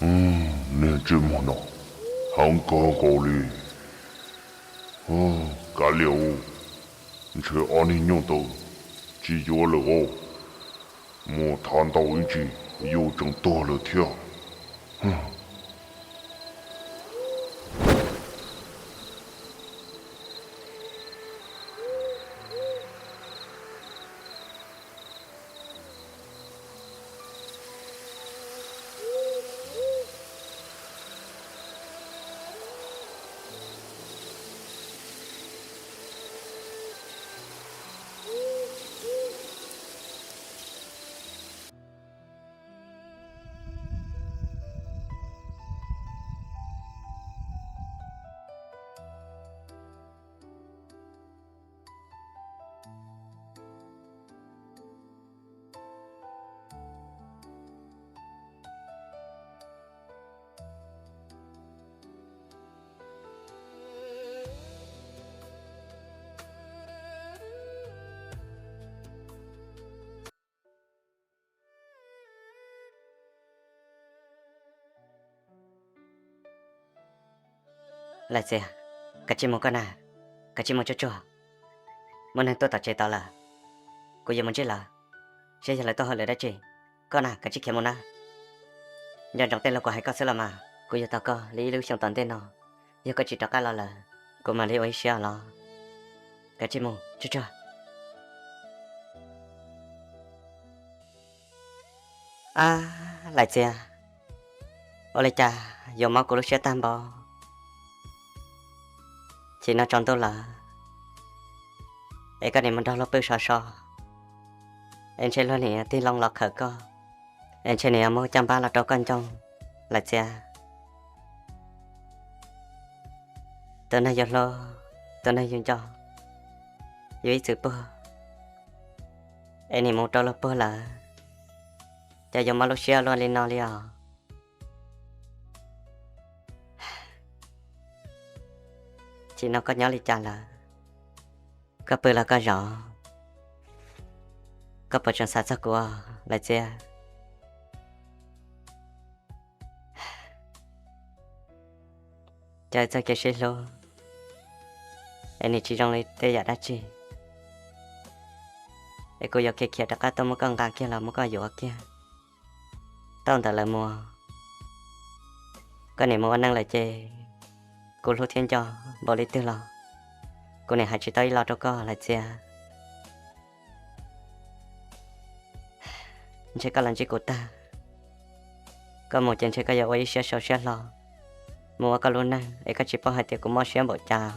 Niag ntsej muag no, heev kawg nkaus li. Kav liam, ntshe ob niag nyuj ntawd tsis yuav lawm os. Mus thav ntau ib ntsis yus tseem tuag lawm thiab. Lais Txias, kav tsij mus koj na, kav tsij mus tsuag tsuag. Muaj neeg tuaj tom tsev tod lawm, kuv yuav mus ntsib lawv, seb yog lawv tuaj hauj lwm dab tsi. Koj na, kav tsij khiav mus na. Nco ntsoov tej lus kuv hais koj xwb los mas, kuv yuav tos koj li ib lub xyoo tom ntej no. Yog koj tsis rov qab los lawm, kuv mam li ua ib siab los. Kav tsij mus tsuag tsuag. Ab, Lais Txias, ua li cas yuav mob kuv lub siab tag npaum. Chim no tsaus ntuj lawm, es koj nim mus nrog luag pw sov so, es ntshe luag nim tig loo los khawm koj, es ntshe nim muab caj npab los rau koj ncoo, Lais Txias. Tus neeg yus hlub, tus neeg yus nco, yus ib txwm puag, es nim mus rau luag puag lawm, cas yuav mob lub siab luaj li no li os. Chim no koj nyob li cas lawm? Koj pw los koj zov, koj puas tseem xav txog kuv, Lais Txias? Cas txoj kev sib hlub es nim tsis zoo li tej yam dab tsi, es kuv yuav khiav khiav rov qab tuaj muab koj nqa kiag los muab koj yuav kiag. Tau ntawm lawv mus, koj nim mus ua neej lawm ces kuv hlub thiab nco npaum li twg los kuv nim hais tsis tau ib lo rau koj, Lais Txias. Ntshe koj los ntsib kuv tag, koj mus ces ntshe koj yuav ua ib siab sau siab hlo mus ua koj lub neej, es koj tsis paub hais tias kuv mob siab npaum cas.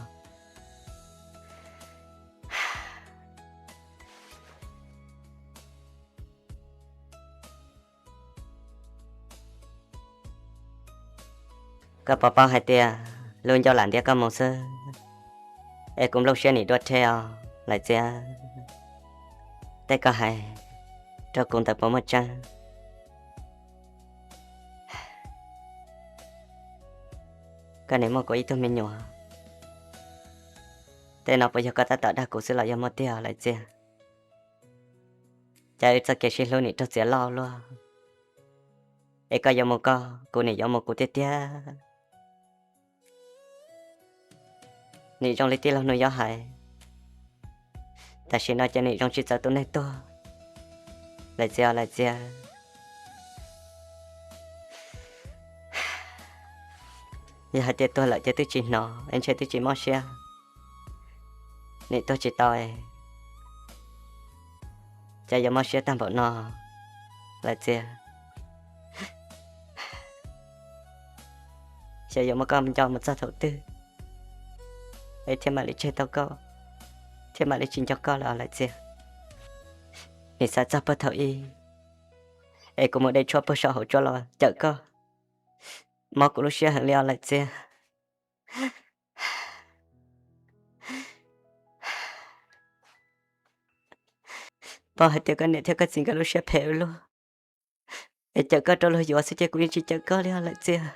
Koj puas paub hais tias lub ncauj lam ntiab koj mus xwb, es kuv nplooj siab nim dua rhe os, Lais Txias. Tej koj hais rau kuv ntawd puas muaj tseeb? Koj nim muaj kuv ib tug me nyuam, tej no puas yog koj tab tom dag kuv xwb los yog muaj tiag, Lais Txias? Cas wb txoj kev sib hlub nim raug txiav loj luaj, es koj yuav mus koj, kuv nim yuav mus kuv tiag tiag. Nim zoo li tij laug Hnub Yob hais, tam sim no ces nim zoo tsis txawv tus neeg tuag, Lais Txias, Lais Txias. Yog hais tias tuag lawm ces twb tsis hnov es ntshe twb tsis mob siab, nim tuag tsis tau, cas yuav mob siab tag npaum no, Lais Txias. Xyov yuav muab koj nco mus txog thaum twg es thiaj mam li tseg tau koj, thiaj mam li tsis nco koj lawm, Lais Txias. Nim xav txog puag thaum ub es kuv mus de tshuaj puag saum hauv tsua los cawm koj, mob kuv lub siab heev li os, Lais Txias. Paub hais tias koj niam thiab koj txiv nkawd lub siab phem ua luaj, es cawm koj rau luag yuav xwb ces kuv yeej tsis cawm koj li os, Lais Txias.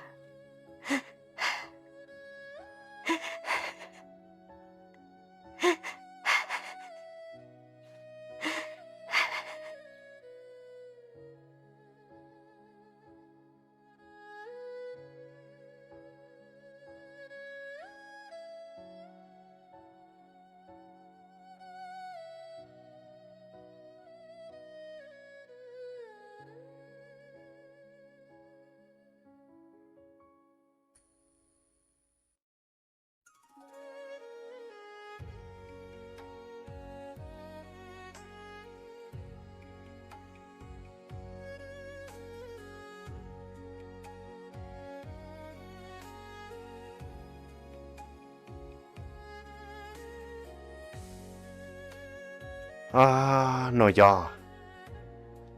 Aub, Nuj Yob,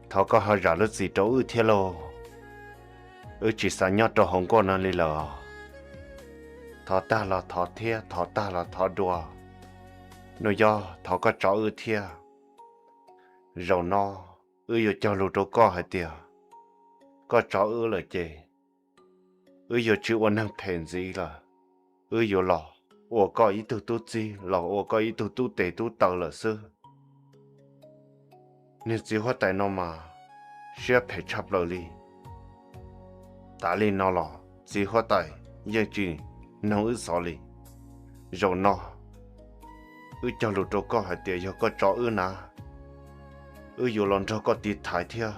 thov koj ho zam lub txim rau wb thiab lauj. Wb tsis xav nyob rau hauv nkuaj no li lawm. Thov tag los thov thiab, thov tag los thov dua. Nuj Yob, thov koj tso wb thiab. Zaum no wb yuav cog lus rau koj hais tias koj tso wb lawm ces wb yuav tsis ua neeg phem ntxiv lawm. Wb yuav los ua koj ib tug tub txib, los ua koj ib tug tub tes tub taw lawm xwb. Niag txiv huab tais no mas siab phem tshaj plaws li. Tas li no los txiv huab tais yeej tsis noog wb xov li. Zaum no wb cog lus rau koj hais tias yog koj tso wb na, wb yuav los nrog koj tiv thaiv thiab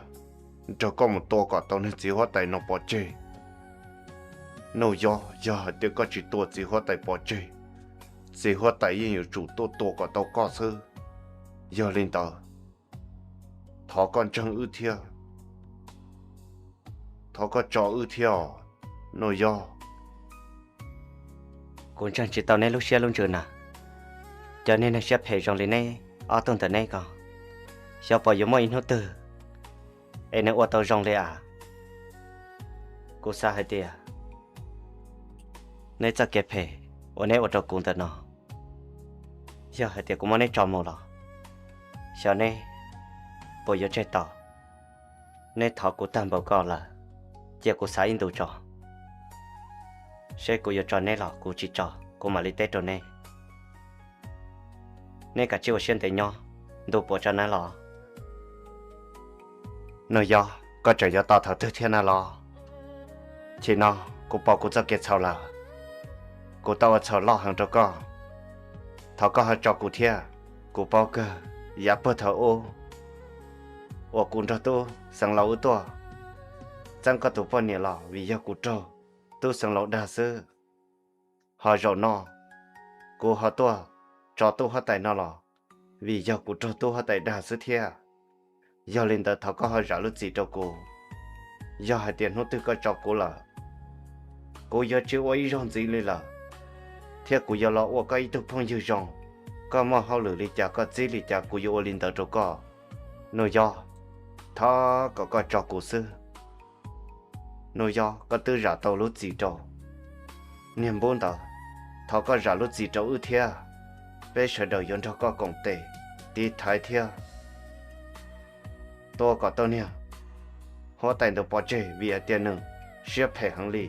nrog koj mus tua kom tau niag txiv huab tais no pov tseg. Nuj Yob, yog hais tias koj tsis tua txiv huab tais pov tseg, txiv huab tais yeej yuav tsum tuaj tua kom tau koj xwb. Yog li ntawd, thov koj ntseeg wb thiab, thov koj tso wb thiab os, Nuj Yob. Kuv ntseeg tsis tau neb lub siab lub ntsws na. Cov niag neeg siab phem zoo li neb ob tug ntawm neb ko, xyov puas yuav muaj ib hnub twg es nws ua tau zoo li as. Kuv xav hais tias neb txoj kev phem uas neb ua rau kuv ntawm no, yog hais tias kuv muab neb tso mus los, xyov neb puas yuav tseg tau. Neb thov kuv tag npaum ko lawm, cia kuv xav ib ntus tso, seb kuv yuav tso neb los kuv tsis tso, kuv mam li teb rau neb. Neb kav tsij ua siab ntev nyob, ntu puas tso nawb los? Nuj Yob, koj tseem yuav tos thaum twg thiab na los? Chim no kuv pom kuv txoj kev txhaum lawm, kuv tau ua txhaum loj heev rau koj. Thov koj ho tso kuv thiab. Kuv paub kawg, yav puag thaum ub uas kuv nrog tub xeev laus wb tuaj txeeb koj tus poj niam los vim yog kuv raug tub xeev laus dag xwb. Ho zaum no kuv ho tuaj tso tub huab tais no los vim yog kuv raug tub huab tais dag xwb thiab. Yog li ntawd thov koj ho zam lub txim rau kuv. Yog hais tias hnub twg koj tso kuv lawm, kuv yuav tsis ua ib zaug ntxiv li lawm, thiab kuv yuav los ua koj ib tug phooj ywg zoo. Koj muaj hauj lwm li cas, koj txib li cas kuv yuav ua li ntawd rau koj. Nuj Yob, thov kom koj tso kuv xwb. Nuj Yob, koj twb zam tau lub txim rau niag npub ntawd, thov koj zam lub txim rau wb thiab. Peb sawv daws yuav nrog koj koom tes tiv thaiv thiab tua kom tau niag huab tais ntawd pov tseg vim hais tias nws siab phem heev li.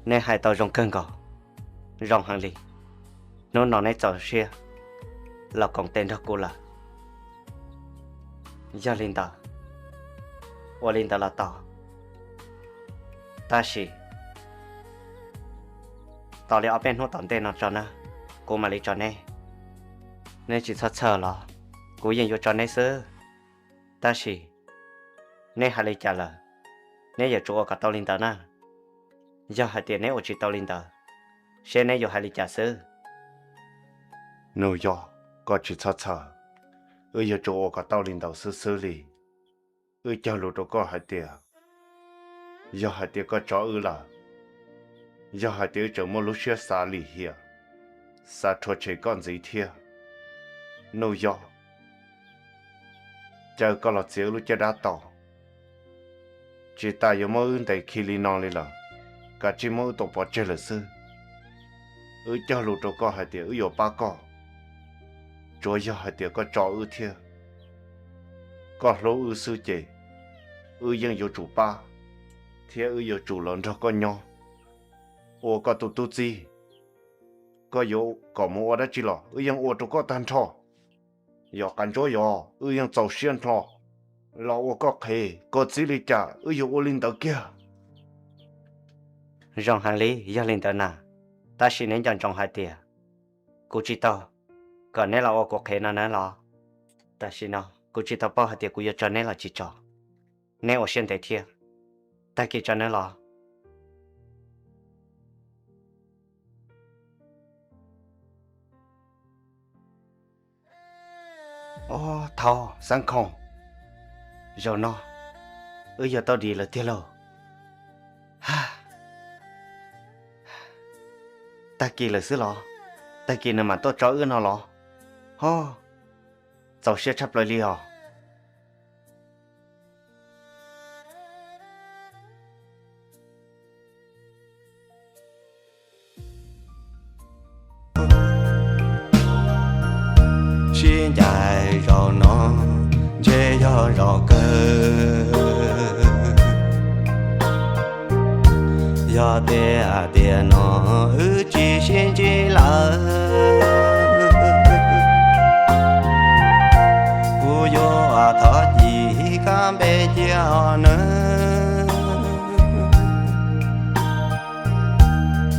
Neb hais tau zoo kawg nkaus, zoo heev li. Hnub no neb txaus siab los koom tes nrog kuv lawm. Yog li ntawd, ua li ntawd los tau. Tab sis tos li ob peb hnub tom ntej no tso na, kuv mam li tso neb. Neb tsis txhob txhawj los, kuv yeej yuav tso neb xwb. Tab sis neb hais li cas lawm, neb yuav tsum ua kom tau li ntawd na. Yog hais tias neb ua tsis tau li ntawd, seb neb yuav hais li cas xwb. Nuj Yob, koj tsis txhob txhawj, wb yuav tsum ua kom tau li ntawd xwb xwb li. Wb cog lus rau koj hais tias, yog hais tias koj tso wb lawm, yog hais tias wb tseem muaj lub siab xav lim hiam, xav rhuav tshem koj ntxiv thiab, Nuj Yob, caw koj los txiav wb lub caj dab tau. Tsis tas yuav muab wb ntes khi li no li lawm, kav tsij muab wb tua pov tseg lawm xwb. Wb cog lus rau koj hais tias wb yuav pab koj, tsuav yog hais tias koj tso wb thiab koj hlub wb xwb ces wb yeej yuav tsum pab, thiab wb yuav tsum los nrog koj nyob, ua koj tus tub txib. Koj yuav kom mus ua dab tsi los wb yeej ua rau koj tag nrho. Yog qas ntsuab yog wb yeej txaus siab nrho los ua koj qhev, koj txib li cas wb yuav ua li ntawd kiag. Zoo heev li, yog li ntawd na, tab sis neb nco ntsoov hais tias kuv tsis tau kom neb los ua kuv qhev no nawb los. Tam sim no kuv tsis tau paub hais tias kuv yuav tso neb los tsis tso, neb ua siab ntev thiab, tag kis tso nawb los. Ob, thaub Xab Khooj, zaum no wb yog tau dim lawm tiag lauj. Tag kis lawm xwb los? Tag kis nws mam tuaj tso wb no los? Ho, txaus siab tshaj plaws li os. Sib ncaim zaum no ntshe yog zaum kawg. Yog tias tiam no wb tsis sib ntsib lawm, kuv yuav thov cim kab npe cia os nawb.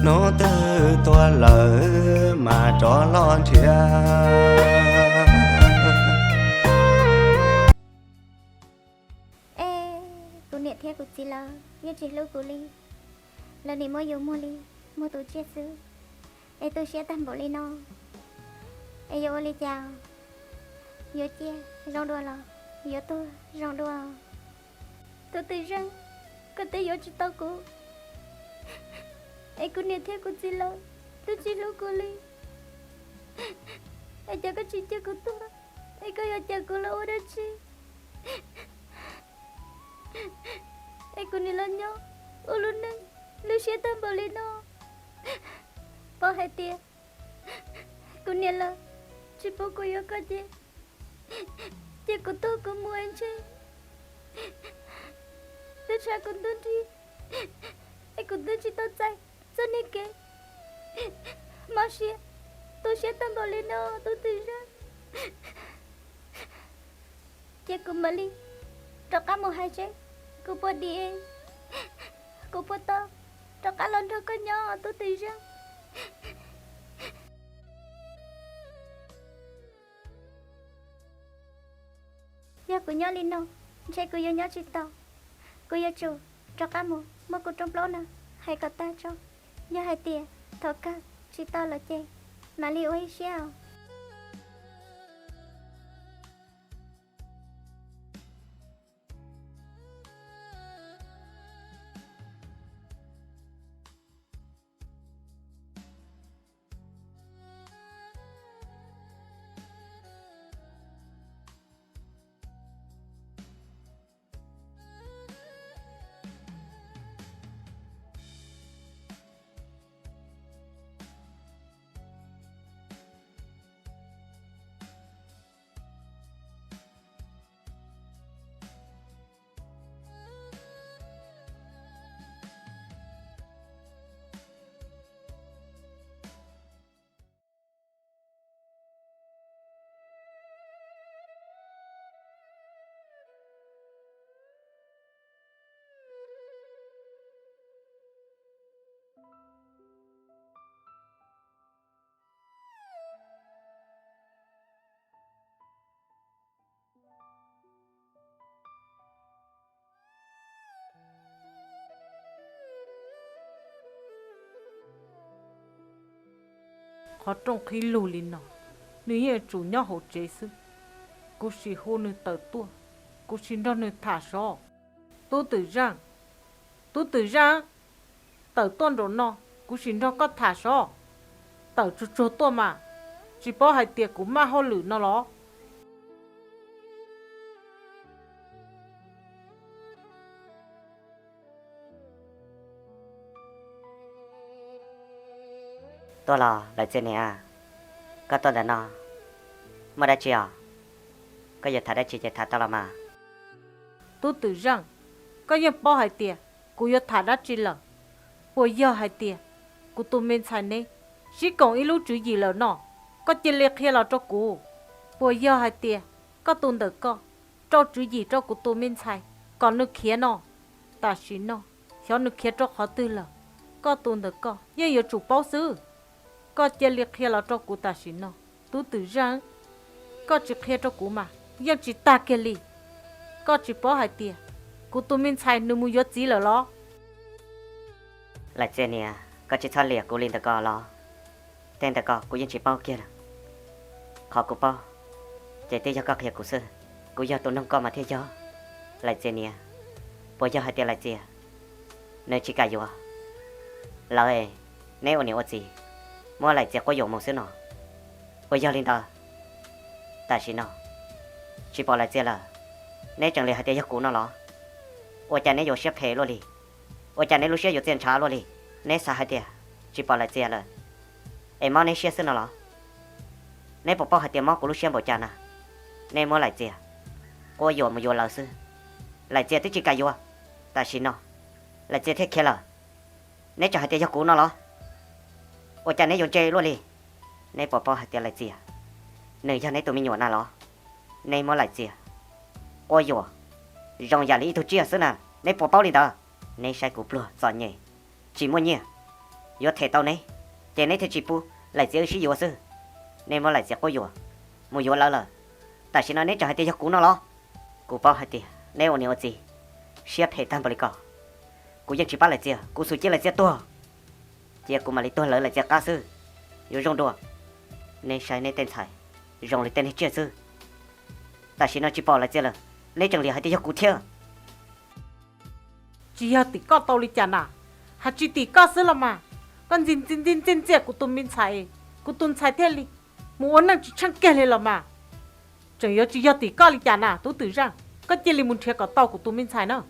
Hnub twg tuag lawm mas rov los nrhiav. Es kuv niam thiab kuv txiv lawv yeej tsis hlub kuv li. Lawv nim muab yus muag li muag tus tsiaj xwb, es tu siab tag npaum li no, es yuav ua li cas? Yuav ciaj zoo dua los yuav tuag zoo dua? Tub Twm Zeej, koj twb yuav tsis tau kuv, es kuv niam thiab kuv txiv lawv twb tsis hlub kuv li, es cas koj tsis cia kuv tuag, es koj yuav cia kuv los ua dab tsi? Es kuv niam los nyob ua lub neej lub siab tag npaum li no. Paub hais tias kuv niam lawv tsis pub kuv yuav koj ces, ces kuv tuag kuv mus es ntshe twb tshav kuv ntuj nrig, es kuv twb tsis tau txais txoj niag kev mob siab tu siab tag npaum li no, Tub Twm Zeej. Ces kuv mam li rov qab mus hais seb kuv puas dim, kuv puas tau rov qab los nrog koj nyob, Tub Twm Zeej. Yog kuv nyob li no, ntshe kuv yuav nyob tsis tau. Kuv yuav tsum rov qab mus muab kuv rooj plaub no hais kom tag tso. Yog hais tias thaum kawg tsis tau lawm ces mam li ua ib siab os. Qhov rooj qhib lug li no, nws yeej yuav tsum nyob hauv tsev xwb. Kuv sim hu nws tawm tuaj, kuv sim nrog nws tham sov. Tub Twm Zeej, Tub Twm Zeej, tawm tuaj nraum no, kuv sim nrog koj tham sov. Tawm tsuag tsuag tuaj mas, tsis paub hais tias kuv maj hauj lwm no los? Tuaj los Lawm Txias niam, koj tuaj ntawm no muaj dab tsi os? Koj yuav tham dab tsi ces tham tau los mas. Tub Twm Zeej, koj yeej paub hais tias kuv yuav tham dab tsi lawm. Puas yog hais tias kuv tus me ntxhais ne sib koom ib lub tswv yim lawm no? Koj cia li qhia los rau kuv. Puas yog hais tias koj tus ntawm koj rau tswv yim rau kuv tus me ntxhais kom nws khiav no? Tam sim no xyov nws khiav rau qhov twg lawm, koj tus ntawm koj yeej yuav tsum paub xwb. Koj cia li qhia los rau kuv tam sim no, Tub Twm Zeej. Koj tsis qhia rau kuv mas yeej tsis tag kiag li. Koj tsis paub hais tias kuv tus me ntxhais nws mus yuav txiv lawm los? Lawm Txias niam, koj tsis txhob liam kuv li ntawd ko los. Tej ntawd ko kuv yeej tsis paub kiag. Qhov kuv paub ces twb yog koj qhia kuv xwb. Kuv yog tus noog koj mas thiaj yog. Lawm Txias niam, puas yog hais tias Lawm Txias nws tsis kam yuav lawv, neb ua niam ua txiv muab Lawm Txias quab yuam mus xwb no? Puas yog li ntawd? Tam sim no Tsis pom Lais Txias lawm, neb tseem li hais tias yog kuv no los? Ua cas neb yuav siab phem luaj li? Ua cas neb lub siab yuav txias ntshav luaj li? Neb xav hais tias tsis pom Lais Txias lawm es mob neb siab xwb no los? Neb puas paub hais tias mob kuv lub siab npaum cas na? Neb muab Lais Txias quab yuam mus yuav lawv xwb. Lais Txias twb tsis kam yuav, tam sim no Lais Txias thiaj khiav lawm. Neb tseem hais tias yog kuv no los? Ua cas neb yuav ntse luaj li? Neb puas paub hais tias Lais Txias nws yog neb tus me nyuam na los? Neb muab Lais Txias quab yuam zoo yam li ib tug tsiaj xwb na, neb puas paub li ntawd? Neb saib kuv pluag txom nyem, tsis muaj nyiaj yuav them tau neb, ces neb thiaj tsis pub Lais Txias wb sib yuav xwb. Neb muab Lais Txias quab yuam mus yuav lawv lawm, tam sim no neb tseem hais tias yog kuv no los? Kuv paub hais tias neb ua niam ua txiv siab phem tag npaum li ko. Kuv yeej tsis pab Lais Txias, kuv xum cia Lais Txias tuag, cia kuv mam li tuag lawv Lais Txias qab xwb, yuav zoo dua. Neb saib neb tej ntxhais zoo li tej neeg tsiaj xwb. Tam sim no tsis pom Lais Txias lawm, neb tseem li hais tias yog kuv thiab. Tsis yog tim koj tau li cas na, hais tsis tim koj xwb los mas. Koj ntxi ntxi ntxias kuv tus me ntxhais, kuv tus ntxhais thiaj li mus ua neej tsis tsheej kiag li los mas. Tseem yuav tsis yog tim koj li cas na Tub Twm Zeej, koj cia li mus nrhiav kom tau kuv tus me ntxhais na.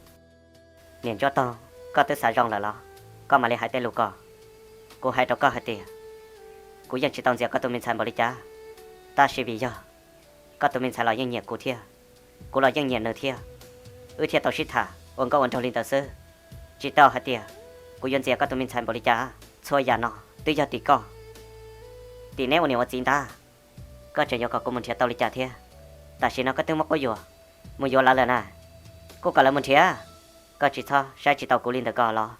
Niam Ntsuab Toog, koj twb xav zoo lawm los koj mam li hais tej lus ko. Kuv hais rau koj hais tias kuv yeej tsis tau ntxias koj tus me ntxhais npaum li cas, tab sis vim yog koj tus me ntxhais los yeej nyiam kuv thiab, kuv los yeej nyiam nws thiab, wb thiaj tau sib tham ua nkauj ua nraug li ntawd xwb. Tsis tau hais tias kuv yuav ntxias koj tus me ntxhais npaum li cas, txhua yam no twb yog tim koj. Tim neb ua niam ua txiv ntag, koj tseem yuav kom kuv mus nrhiav tau li cas thiab? Tam sim no koj twb muab quab yuam mus yuav lawv lawm na, kuj kom lawv mus nrhiav. Koj tsis txhob saib tsis taus kuv li ntawd ko los?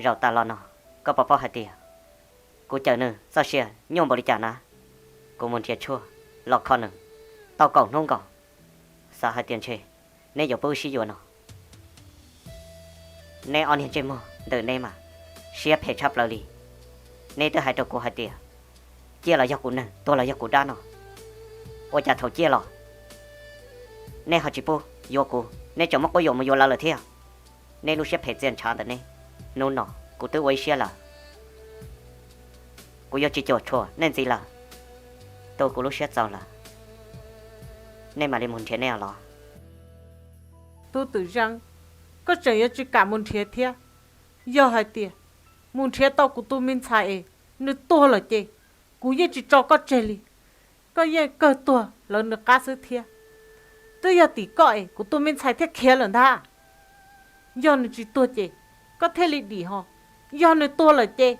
Zaum tas los no koj puas paub hais tias kuv cawm nws txoj sia nyuaj npaum li cas na? Kuv mus nrhiav tshuaj los kho nws tau kaum hnub nkaus, xav hais tias ntshe neb yuav pub wb sib yuav no. Neb ob niag ntsej muag ntawm neb mas siab phem tshaj plaws li. Neb twb hais rau kuv hais tias ciaj los yog kuv neeg, tuag los yog kuv dab no, ua cas thaum ciaj los neb ho tsis pub yuav kuv, neb tseem muab quab yuam mus yuav lawv lawm thiab. Neb lub siab phem txias ntshav ntawm neb, hnub no kuv twb ua ib siab lawm. Kuv yuav tsis cuam tshuam nej ntxiv lawm. Tu kuv lub siab txaus lawm, nej mam li mus nrhiav nej os los. Tub Twm Zeej, koj tseem yuav tsis kam mus nrhiav thiab? Yog hais tias mus nrhiav tau kuv tus me ntxhais es nws tuag lawm ces kuv yeej tsis tso koj tseg li. Koj yeej kawg tuag lawv nws qab xwb thiab. Twb yog tim koj es kuv tus me ntxhais thiaj khiav lawm ntag. Yog nws tsis tuag ces koj thiaj li dim ho. Yog nws tuag lawm ces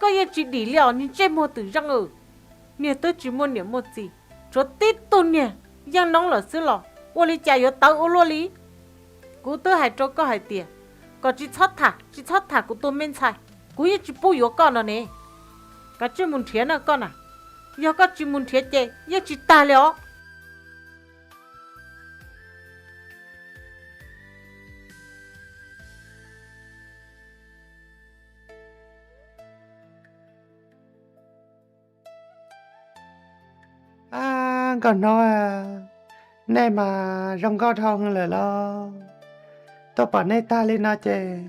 koj yeej tsis dim li os niag ntsej muag Twm Zeej aw. Niag twb tsis muaj niam muaj txiv, tshuav tib tug niag yeej noob lawm xwb los ua li cas yuav tawv ua luaj li? Kuv twb hais rau koj hais tias kom tsis txhob tham, tsis txhob tham kuv tus me ntxhais, kuv yeej tsis pub yuav koj no ne. Kav tsij mus nrhiav na koj na, yog koj tsis mus nrhiav ces yeej tsis tag li os. Ab, nkauj hnub, nej mas zoo nkauj dhau lawm los. Tuaj pom nej tag li no ces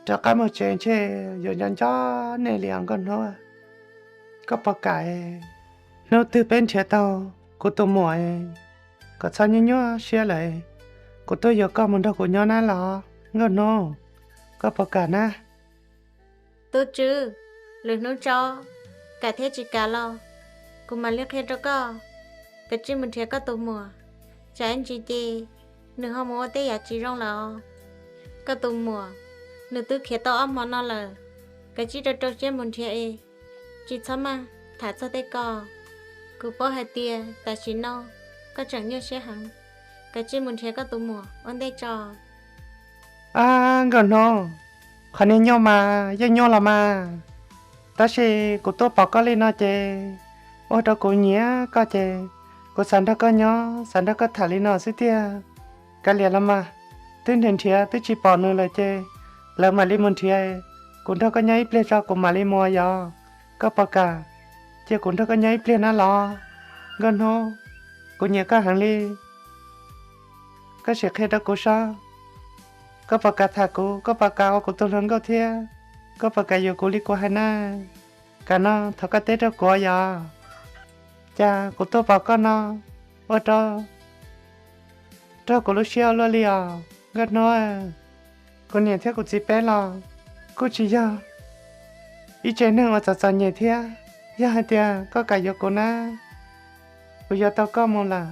rov qab mus tsev ntshe yuav nco nco nej li os nkauj hnub. Koj puas kam hnub twg peb nrhiav tau kuv tus muam, kom txhob nyuaj nyuaj siab lawm, kuv tuaj yuav koj mus nrog kuv nyob na los nkauj hnub? Koj puas kam na? Tub Tswb, lwm hnub tso, kam thiab tsis kam los kuv mam li qhia rau koj. Kav tsij mus nrhiav koj tus muam, tsam ib ntsis ces nws ho mus ua tej yam tsis zoo lawm os. Koj tus muam, nws twb khiav tau ob hmo no lawm, kav tsij rau rau siab mus nrhiav es tsis txhob maj tham txog tej ko. Kuv paub hais tias tam sim no koj tseem nyuaj siab heev, kav tsij mus nrhiav koj tus muam ua ntej tso. Ab, nkauj hnub, qhov niag nyuaj mas yeej nyuaj los mas, tab sis kuv tuaj pom koj li no ces ua rau kuv nyiam koj ces kuv xav nrog koj nyob, xav nrog koj tham li no xwb tiag. Kav liam los mas, twb nrhiav nrhiav twb tsis pom nws lawm ces lawv mam li mus nrhiav, kuv nrog koj nyob ib pliag tso kuv mam li mus yom. Koj puas kam? Cia kuv nrog koj nyob ib pliag na los. Nkauj hnub, kuv nyiam koj heev li, koj sim qhia rau kuv saib, koj puas kam tham kuv, koj puas kam ua kuv tus hluas nkauj thiab koj puas kam yuav kuv li kuv hais na? Kam no thov koj teb rau kuv yom. Cas kuv tuaj pom koj no ua rau nrog kuv lub siab ua luaj li os Nkauj Hnub. Kuv niam thiab kuv txiv peb los kuj tsis yog ib tsev neeg uas txom txom nyem thiab. Yog hais tias koj kam yuav kuv na, kuv yuav tau koj mus lawm,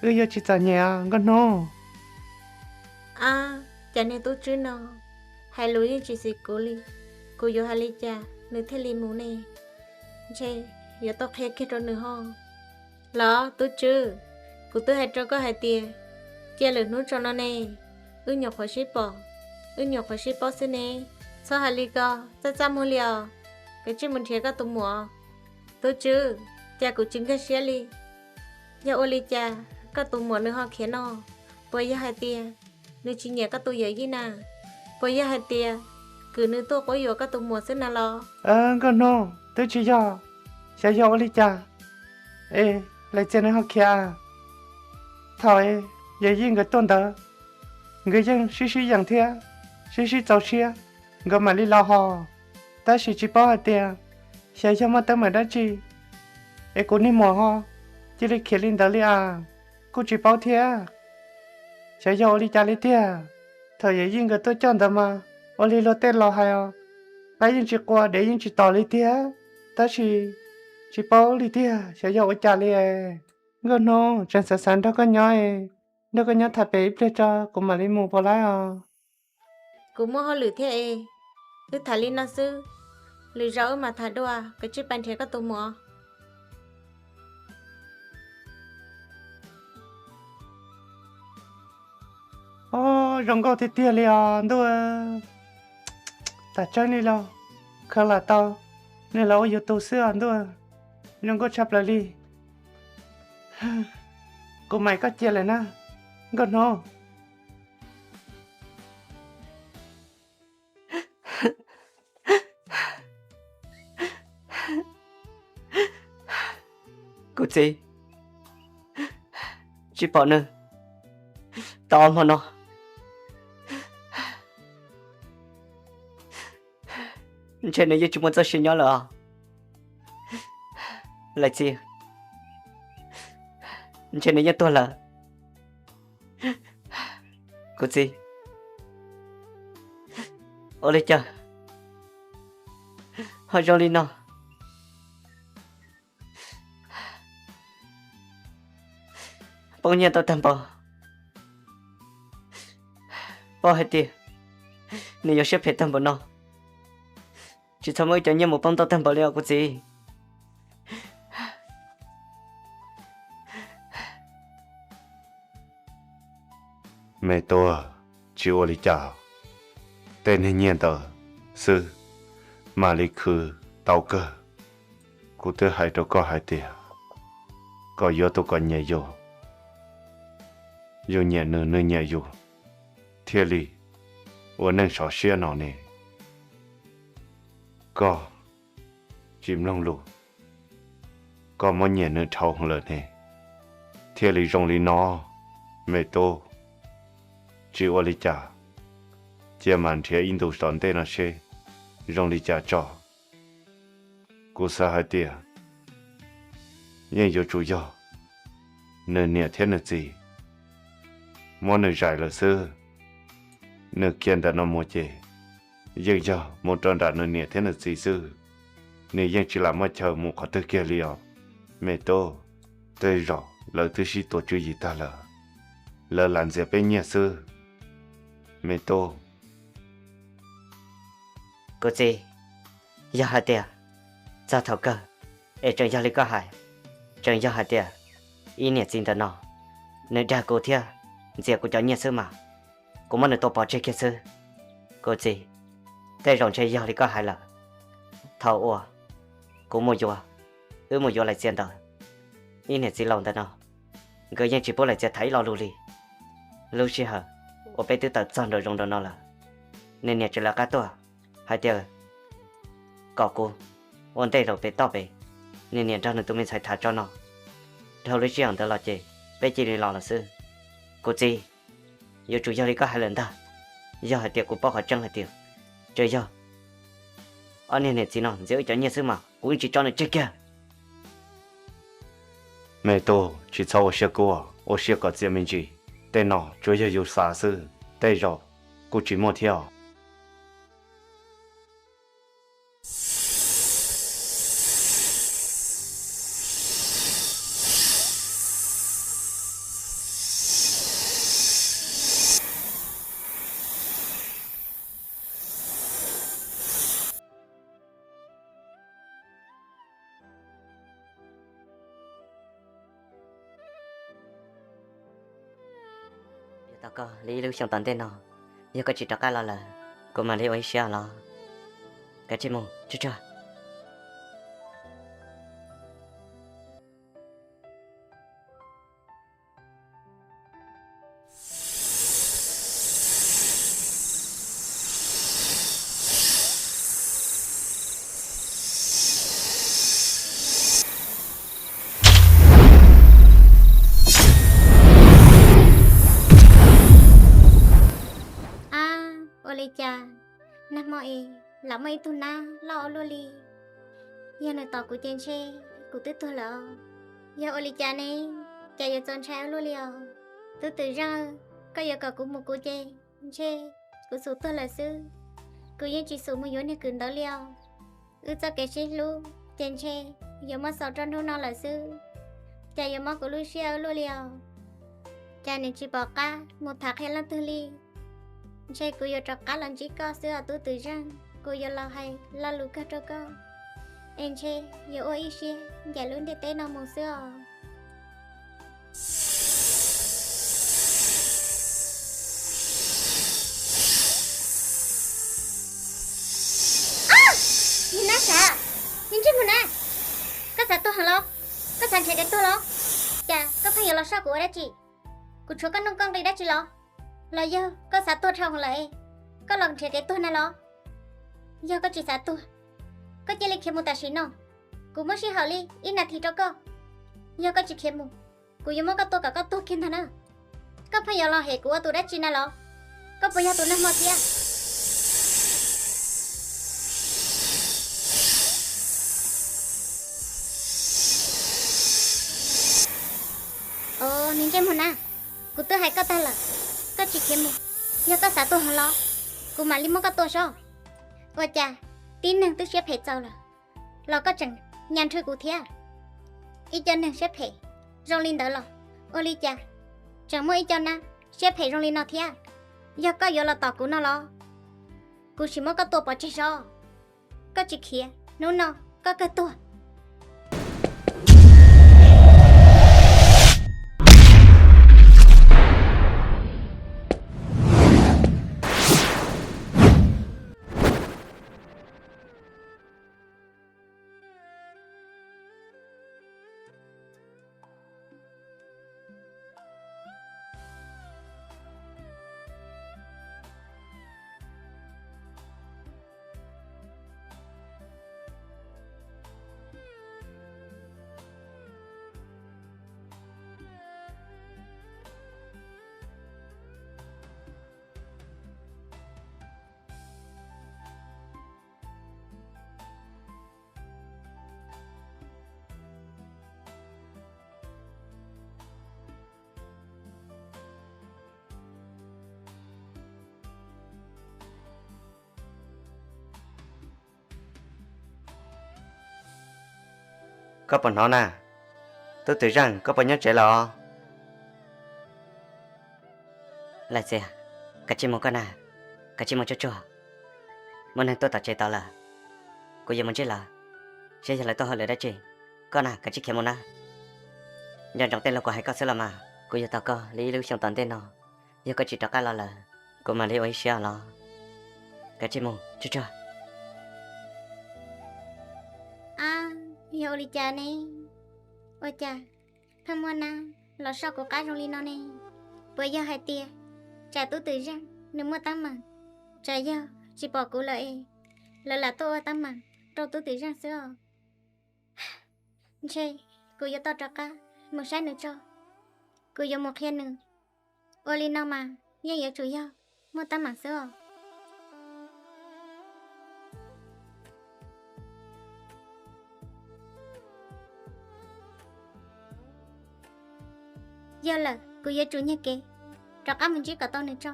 wb yuav tsis txom nyem os Nkauj Hnub. Ab, cas niag tub tswb no hais lus yeej tsis xis kuv li. Kuv yuav hais li cas nws thiaj li mus ne? Ntshe yuav tau qhia kiag rau nws ho. Los tub tswb, kuv twb hais rau koj hais tias cia lwm hnub tso no ne, wb nyuam qhuav sib pom, wb nyuam qhuav sib paub xwb ne. Txhob hais li ko, txaj txaj muag li os, kav tsij mus nrhiav koj tus muam. Tub tswb, cas kuv tsis nkag siab li. Yog ua li cas koj tus muam nws ho khiav no? Puas yog hais tias nws tsis nyiam koj tus yawm yij na? Puas yog hais tias kwv nws tuaj quab yuam koj tus muam xwb na los? Nkauj Hnub, twb tsis yog, xyov yog ua li cas es Lais Txias nws ho khiav. Thaum yawm yij nkawd tuaj ntawd, nkawd yeej sib sib yeem thiab sib sib txaus siab, nkawd mam li los hos. Tab sis tsis paub hais tias xyov yog muaj teeb meem dab tsi es kuv niag muam ho cia li khiav li ntawd li as, kuj tsis paub thiab. Xyov yog ua li cas li tiag. Thaum yawm yij nkawd tuaj coj ntawd mas ua li luag tej laus hais os, qaib yeej tsis qua dev yeej tsis tom li tiag. Tab sis tsis paub li tiag xyov yog ua cas li. Nkauj Hnub, tseem xav xav nrog koj nyob, nrog koj nyob tham pem ib pliag tso kuv mam li mus puas laib os? Kuv muaj hauj lwm thiab es, wb tham li no xwb, lwm zaus wb mam tham dua, kav tsij pab nrhiav koj tus muam. Ob, zoo nkauj tiag tiag li os ntuj. Tas tseeb li los khaws lam tau nws los ua yus tus xwb os ntuj. Zoo nkauj tshaj plaws li. Kuv mam koj cia lawm na, Nkauj Hnub. Kuv txiv, tsis pom nws tau ob hmo no, ntshe nws yeej tsis muaj txoj sia nyob lawm os. Lais Txias, ntshe nws yeej tuag lawm. Kuv txiv, ua li cas ho zoo li no? Poob nyiaj tau tag npaum, paub hais tias nws yuav siab phem tag npaum no, tsis txhob muab wb cov nyiaj mus poob ntau tag npaum li os kuv txiv. Me tub, tsis ua li cas, tej niag nyiaj ntawd xwb mam li khwv tau kawg. Kuv twb hais rau koj hais tias kom yuav tus kom nyiam yus, yus nyiam nws, nws nyiam yus, thiaj li ua neej sov siab no ne. Koj tsis mloog lus, koj muab nyiam nws dhau lawm ne, thiaj li zoo li no. Me tub, tsis ua li cas, cia mam nrhiav ib ntus tom ntej no seb zoo li cas tso. Kuv xav hais tias yeej yuav tsum yog nws niam thiab nws txiv muab nws zais lawm xwb. Nws kiag ntawm no mus ces yeej yog mus rau nram nws niam thiab nws txiv xwb, nws yeej tsis lam muaj chaw mus qhov twg kiag li os. Me tub, tej zaum lawv twb sib tua tswv yim tag lawm, lawv lam ntxias peb nyiaj xwb. Me tub. Kuv txiv, yog hais tias txog thaum kawg es tseem yog li koj hais, tseem yog hais tias ib niam txiv ntawm no nws dag kuv thiab ntxias kuv cov nyiaj xwb mas, kuv muab nws tua pov tseg kiag xwb. Kuv txiv, tej zaum ntshe yog li koj hais lawm. Thaum uas kuv mus yuav, wb mus yuav Lais Txias ntawd, ib niam txiv laus ntawm no nkawd yeej tsis pub Lais Txias tham ib lo lus li. Lub sij hawm uas peb twb tawm txog nraum zoov nraum no lawm, nws niam tseem lawv qab tuaj hais tias kom kuv ua ntej zaum pem toj pem, nws niam nrog nws tus me ntxhais tham tso no. Dhau lub sij hawm ntawd los ces peb cia li los lawm xwb. Kuv txiv, yuav tsum yog li koj hais lawm ntag. Yog hais tias kuv paub qhov tseeb hais tias tseem yog ob niag niam txiv no ntxias wb cov nyiaj xwb mas kuv yeej tsis tso nws tseg kiag. Me tub, tsis txhob ua siab kub, ua siab kom txias me ntsis. Tej no tsuas yog yus xav xwb, tej zaum kuj tsis muaj thiab os. Yuav tau koj li ib lub xyoo tom ntej no, yog koj tsis rov qab los lawm, kuv mam li ua ib siab los. Kav tsij mus, tsuag tsuag. Ab, ua li cas nag hmo es lam muaj ib tug nab loj ua luaj li? Yog nws tom kuv ces ntshe kuv twb tuag lawm os. Yog ua li cas ne? Cas yuav txaus ntshai ua luaj li os? Tub Twm Zeej, koj yuav kom kuv mus kuv ces ntshe kuv xum tuag lawm xwb. Kuv yeej tsis xum mus yuav niag kwv ntawd li os. Wb txoj kev sib hlub ces ntshe yuav muab xaus rau hnub no lawm xwb. Cas yuav mob kuv lub siab ua luaj li os? Cas nws tsis pom qab mus tham qhia leej twg li? Ntshe kuv yuav rov qab los ntsib koj xwb os Tub Twm Zeej. Kuv yuav los hais lo lus kawg rau koj, es ntshe yuav ua ib siab ncaim lub ntiaj teb no mus xwb os. Niag nab sav, niag ntsej muag nab, koj xav tuag heev los? Koj xav nrhiav kev tuag los? Cas koj pheej yuav los soj kuv ua dab tsi? Kuv tshuav koj nuj koj nqi dab tsi los? Los yog koj xav tuag dhau heev lawm es koj los nrhiav kev tuag na los? Yog koj tsis xav tuag, koj cia li khiav mus tam sim no. Kuv muab sij hawm li ib nas this rau koj. Yog koj tsis khiav mus, kuv yuav muab koj tua kom koj tuag kiag ntag na. Koj pheej yuav los hem kuv ua tus dab tsi na los? Koj puas yog tus nag hmo thiab? Os, niag ntsej muag nab, kuv twb hais koj tag lawm, koj tsis khiav mus, yog koj xav tuag heev los, kuv mam li muab koj tua sob. Ua cas tib neeg twb siab phem txaus lawm, los koj tseem nyas nrhw kuv thiab? Ib co neeg siab phem zoo li ntawd los ua li cas tseem muaj ib co nab siab phem zoo li no thiab? Yog koj yuav los tom kuv no los, kuv sim muab koj tua pov tseg sob. Koj tsis khiav, hnub no koj kawg tuag. Koj puas hnov na? Tub Twm Zeej, koj puas nyob tsev los? Laj Txias, kav tsij mus koj na, kav tsij mus tsuag tsuag. Muaj neeg tuaj tom tsev tod lawm, kuv yuav mus ntsib lawv, seb yog lawv tuaj hauj lwm dab tsi. Koj na, kav tsij khiav mus na. Nco ntsoov tej lus kuv hais koj xwb los mas, kuv yuav tos koj li ib lub xyoo tom ntej no. Yog koj tsis rov qab los lawm, kuv mam li ua ib siab los. Kav tsij mus tsuag tsuag. Ab, yog ua li cas ne? Ua cas pheej muaj nab los soj kuv qab zoo li no ne? Puas yog hais tias tsam Tub Twm Zeej nws muaj teeb meem, tsam yog tsis pom kuv lawm es lawv lam tuaj ua teeb meem rau Tub Twm Zeej xwb os? Ntshe kuv yuav tau rov qab mus saib nws tso. Kuv yuav mus qhia nws. Ua li no mas yeej yuav tsum yog muaj teeb meem xwb os. Yog lawm, kuv yuav tsum nyiag kev rov qab mus ntsib kom tau nws tso.